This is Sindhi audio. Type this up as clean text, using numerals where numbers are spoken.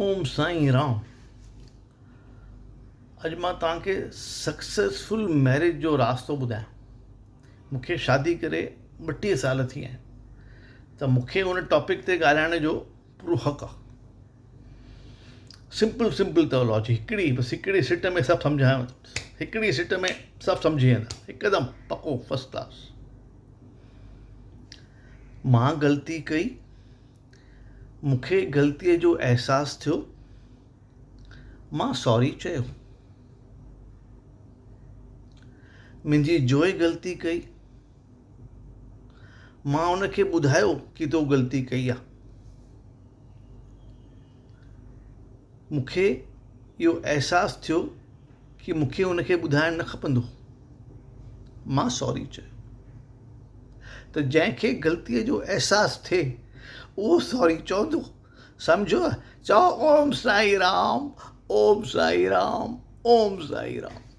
اوم سائين رام اڄ مان توهان کي سڪسيسفل ميريج جو راستو ٻڌايان مون کي شادي ڪري 32 سال ٿي ويا آهن ته مون کي ان ٽاپڪ تي ڳالهائڻ جو پورو حق آهي سمپل سمپل اٿو لاجڪ هڪڙي بس هڪڙي سٽ ۾ سڀ سمجهايان ٿو هڪڙي سٽ ۾ سڀ سمجهي ويندا هڪدم پڪو فرسٽ ڪلاس مان غلطي ڪئي مون کي غلطيء جو احساس ٿيو، مان سوري چيو. منهنجي جوء غلطي ڪئي، مان ان کي ٻڌايو ڪي تو غلطي ڪئي آ. مون کي اهو احساس ٿيو ڪي مون کي ان کي ٻڌائڻ نه کپندو هو. مان سوري چيو. ته جنهن کي غلطيء جو احساس ٿئي اهو سوري چوندو. سمجهيو؟ چئو اوم سائين رام، اوم سائين رام، اوم سائين رام.